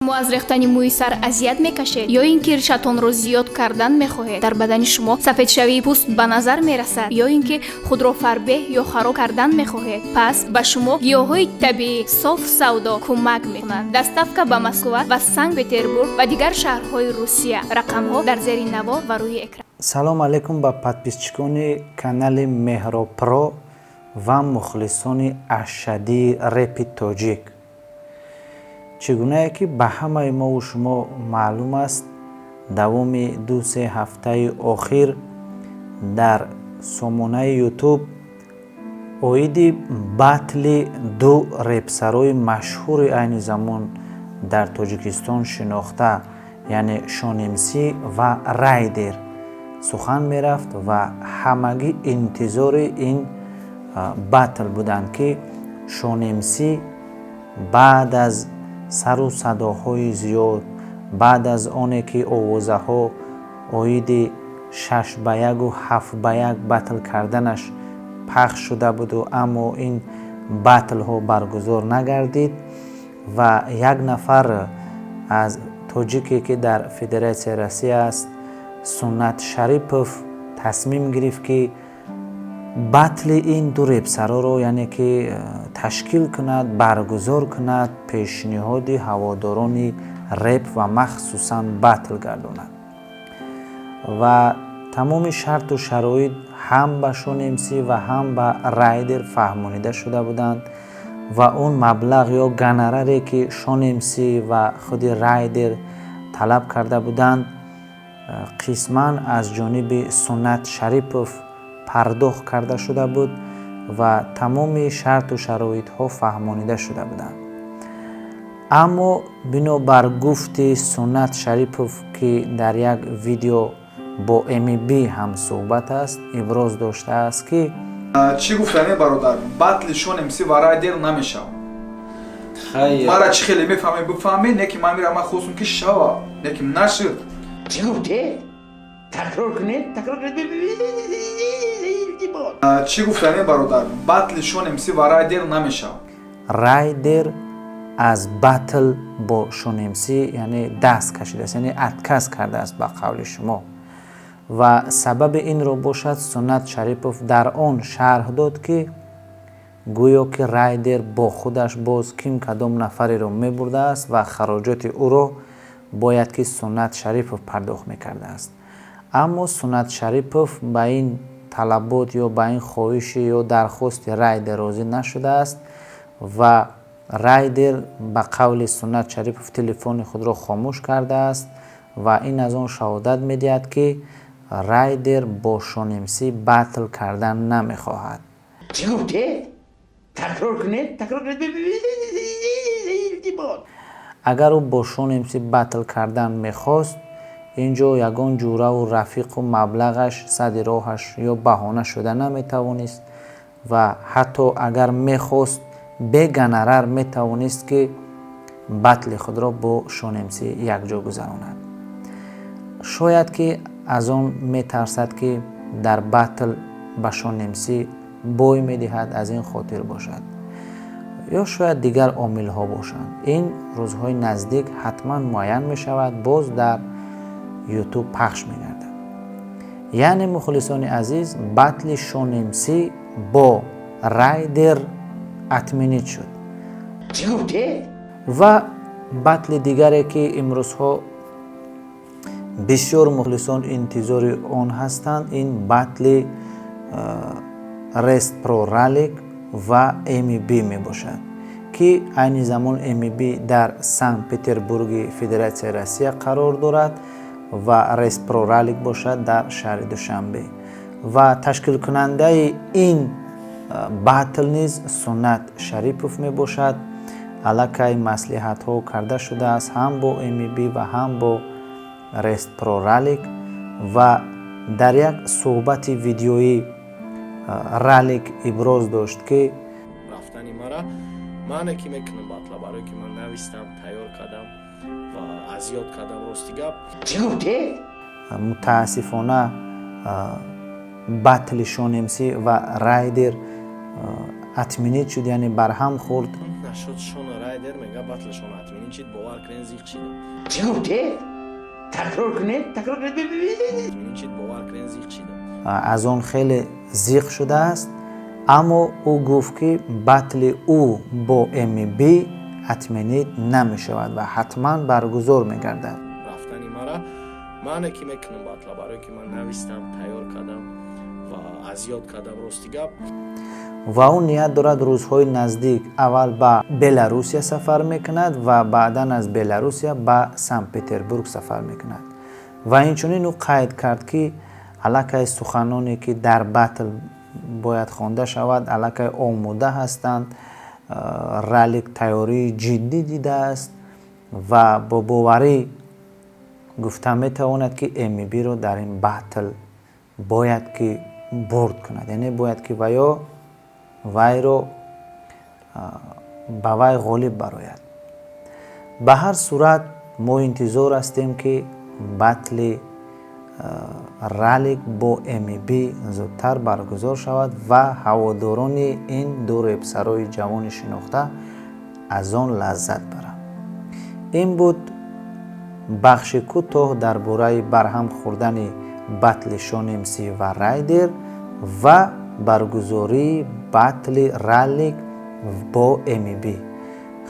Шумо аз рехтани мӯи сар азият мекашед ё ин ки ришатонро зиёд кардан мехоҳед? Дар бадани шумо сафедшавии пӯст ба назар мерасад ё ин ки худро фарбеҳ ё хароб кардан мехоҳед? Пас ба шумо гиёҳҳои табиӣ Соф Савдо кӯмак мекунанд. Доставка ба Москва ва Санкт Петербург ва дигар шаҳрҳои Русия. Рақамҳо дар зери навор ва рӯи экран. Салом алейкум ба подписчикони канали Меҳропро ва мухлисони ашаддии репи тоҷик. Чӣ гунае ки ба ҳамаи мову шумо маълум аст, давоми 2-се ҳафтаи охир дар сомонаи Ютуб оиди батли ду репсарои машҳури айни замон дар Тоҷикистон шинохта, яъне Шон МС ва Райдер, сухан мерафт ва ҳамагӣ интизори ин батл буданд, ки Шон МС баъд аз сару садоҳои зиёд, баъд аз оне ки овозаҳо оиди 6 ба 1-у 7 ба 1 батл карданаш пахш шуда буду, аммо ин батлҳо баргузор нагардид ва як нафар аз тоҷике, ки дар Федератсияи Россия аст, Суннат Шарипов, тасмим гирифт, ки батли ин ду репсароро, яъне ки ташкил кунад, баргузор кунад, пешниҳоди ҳаводорони реп ва махсусан батл гардонад. Ва тамоми шарту шароит ҳам ба Шон МС ва ҳам ба Райдер фаҳмонида шуда буданд ва он маблағ ё гонораре, ки Шон МС ва худи Райдер талаб карда буданд, қисман аз ҷониби Суннат Шарипов пардохт карда шуда буд ва тамоми шарту шароитҳо фаҳмонида шуда буданд. Аммо бино бар гуфти Суннат Шарипов, ки дар як видео бо МБ ҳам суҳбат аст, иброз доштааст, ки Чӣ гуфтане, бародар, батли Шон МС ва Райдер намешавад. Мара чӣ хеле мефаҳме, бифаҳме, не ки ман мирам, ман хостум, ки шава, не ки нашуд. Чӣ гуфте? Такрор кунед, такрор кунед. Чӣ гуфтане, бародар, батли Шон МС ва Райдер намешавад. Райдер аз батл бо Шон МС, яъне, даст кашидааст, яъне отказ кардааст, ба қавли шумо. Ва сабаби инро бошад, Суннат Шарипов дар он шарҳ дод, ки гӯё ки Райдер бо худаш боз ким кадом нафареро мебурдааст ва хароҷоти ӯро бояд ки Суннат Шарипов пардохт мекардааст. Аммо Суннат Шарипов ба ин талабот ё ба ин хоҳиши ё дархости Райдер розӣ нашудааст ва Райдер, ба қавли Суннат Шарипов, телефони худро хомӯш кардааст ва ин аз он шаҳодат медиҳад, ки Райдер бо Шон МС батл кардан намехоҳад. Чӣ гуфте? Такрор кунед, такрор кунед. Агар ӯ бо Шон МС батл кардан мехост, ин ҷо ягон ҷураву рафиқу маблағаш сади роҳаш ё баҳона шуда наметавонист ва ҳатто агар мехост, бе гонорар метавонист, ки батли худро бо Шон МС якҷо гузаронад. Шояд ки аз он метарсад, ки дар батл ба Шон МС бой медиҳад, аз ин хотир бошад ё шояд дигар омилҳо бошанд. Ин рӯзҳои наздик ҳатман муайян мешавад, боз дар Ютуб пахш мегардад. Яъне, мухлисони азиз, батли Шон МС бо Райдер отменить шуд. Чӣ гуфте? Ва батли дигаре, ки имрӯзҳо бисёр мухлисон интизори он ҳастанд, ин батли Рест Про Ралик ва МБ мебошад, ки айни замон МБ дар Санкт Петербурги Федератсияи Россия қарор дорад ва Рест Про Ралик бошад дар шаҳри Душанбе. Ва ташкилкунандаи ин батл низ Суннат Шарипов мебошад. Аллакай маслиҳатҳо карда шудааст ҳам бо МБ ва ҳам бо Рест Про Ралик. Ва дар як суҳбати видеоӣ Ралик иброз дошт, ки рафтани мара мане ки мекунам батла, барое ки ман навистам, тайёр кардам ва азёд кардам, рости гап. Чӣ гуфте? Мутаассифона, батли Шон МС ва Райдер отменить шуд, яъне барҳам хӯрд. Нашуд Шона. Райдер мега, батлшон отменить шид. Бовар кунед, зиқ шидам. Чӣ гуфте? Такрор кунед, такрор кунед. Отменить шид, бовар кунед, зиқ шидам. Аз он хеле зиқ шудааст, аммо ӯ гуфт, ки батли ӯ бо МБ отменить намешавад ва ҳатман баргузор мегардад. Рафтани мара мане ки мекунам батла, барое ки ман навистам, тайёр кардам ва азёд кардам, рости гап. Ва ӯ ният дорад, рӯзҳои наздик аввал ба Беларусия сафар мекунад ва баъдан аз Беларусия ба Санкт Петербург сафар мекунад. Ва инчунин ӯ қайд кард, ки аллакай суханоне, ки дар батл бояд хонда шавад, аллакай омода ҳастанд. Ралик тайёрии ҷиддӣ дидааст ва бо боварӣ гуфта метавонад, ки МБро дар ин батл бояд ки бурд кунад, яъне бояд ки ваё вайро ба вай ғолиб барояд. Ба ҳар сурат, мо интизор ҳастем, ки батли Ралик бо МБ зудтар баргузор шавад ва ҳаводорони ин ду репсарои ҷавони шинохта аз он лаззат баранд. Ин буд бахши кӯтоҳ дар бораи барҳам хӯрдани батли Шон МС ва Райдер ва баргузории батли Ралик бо МБ.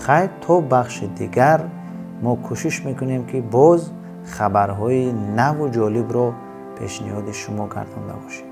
Хайр, то бахши дигар мо кӯшиш мекунем, ки боз хабарҳои наву ҷолибро пешниҳоди шумо гардонда бошем.